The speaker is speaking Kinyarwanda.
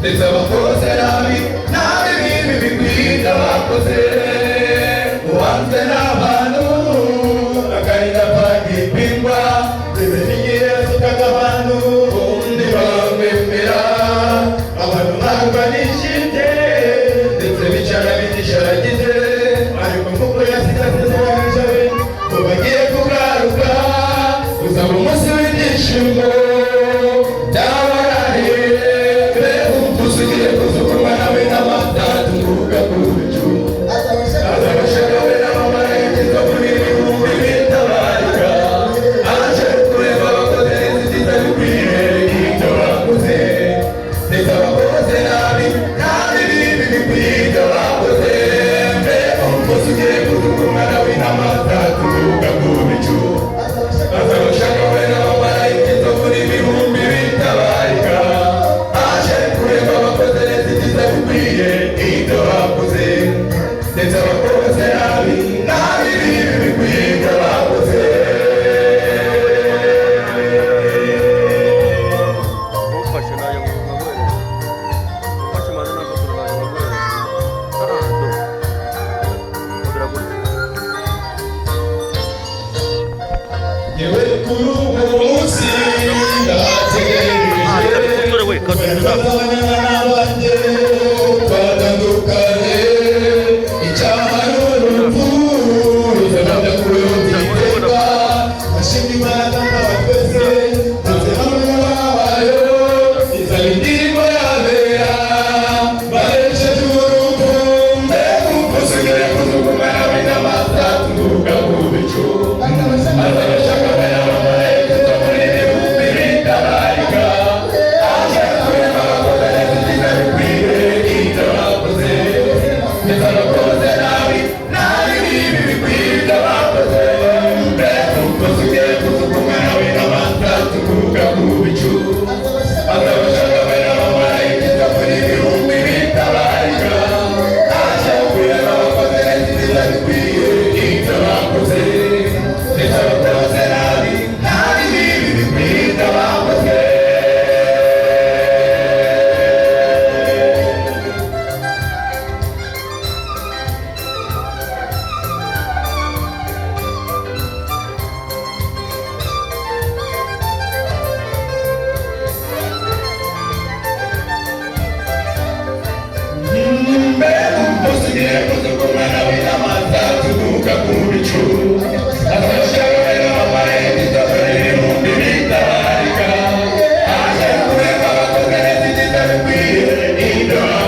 Ndetse abakoze nabi nabi bibi bikwiye bakoze, uwanzwe n'abantu akarinda pagipingwa, ndetse n'igihe yasukaga abantu undi bamwemera. Abantu ntabwo nishimye, ndetse bicara bigisharagize, ariko nk'uko yasigasezeranyije be ko bagiye kugaruka, uzaba umunsi w'ibyishimo. Ndabarahire, umunsi ugiye kuzuka umwana w'intama turuka ku bicu, azabashaka we n'abamarayika inzovu n'ibihumbi bitabarika, aje kureba abakoze neza bikwiye ibyo bakoze, ndetse abakoze nabi nabi bibi bikwiye ibyo bakoze. Mbega umunsi ugiye kuzuka umwana w'intama turuka ku bicu, azabashaka we n'abamarayika inzovu n'ibihumbi bitabarika, aje kureba abakoze neza ibyiza bikwiye ibyo bakoze, ndetse abakoze nabi nabi bibi bikwiye ibyo bakoze. Ufashe nayo nkaguhereza, ufashe mano nafotora nayo nkaguhereza. Ah, do fotora gutya. Yewe, kuri uwo munsi Ah, reka ndategereje dufotore we kadutuza. N'abanjye twatandukanye, icyaha n'urupfu bizabajya kurutiteka. Ashima Imana Data wa twese, ndetse hamwe n'abayo, izaba indirimbo y'abera baresheje urupfu. Mbega umunsi ugiye kuzuka umwana w'intama turuka ku bicu, azabashaka we n'abamarayika inzovu n'ibihumbi bitabarika, aje kureba abakoze neza ibyiza bikwiye ibyo bakoze, ndetse abakoze nabi nabi bibi bikwiye ibyo bakoze. Mbega umunsi ugiye kuzuka umwana w'intama turuka ku bicu, azabashaka we n'abamarayika inzovu n'ibihumbi bitabarika, aje kureba abakoze neza ibyiza bikwiye ibyo bakoze, ndetse abakoze nabi nabi bibi bikwiye ibyo bakoze. Mbega umunsi ugiye kuzuka umwana w'intama turuka ku bicu, azabashaka we n'abamarayika inzovu n'ibihumbi bitabarika, aje kureba abakoze neza ibyiza bikwiye ibyo bakoze.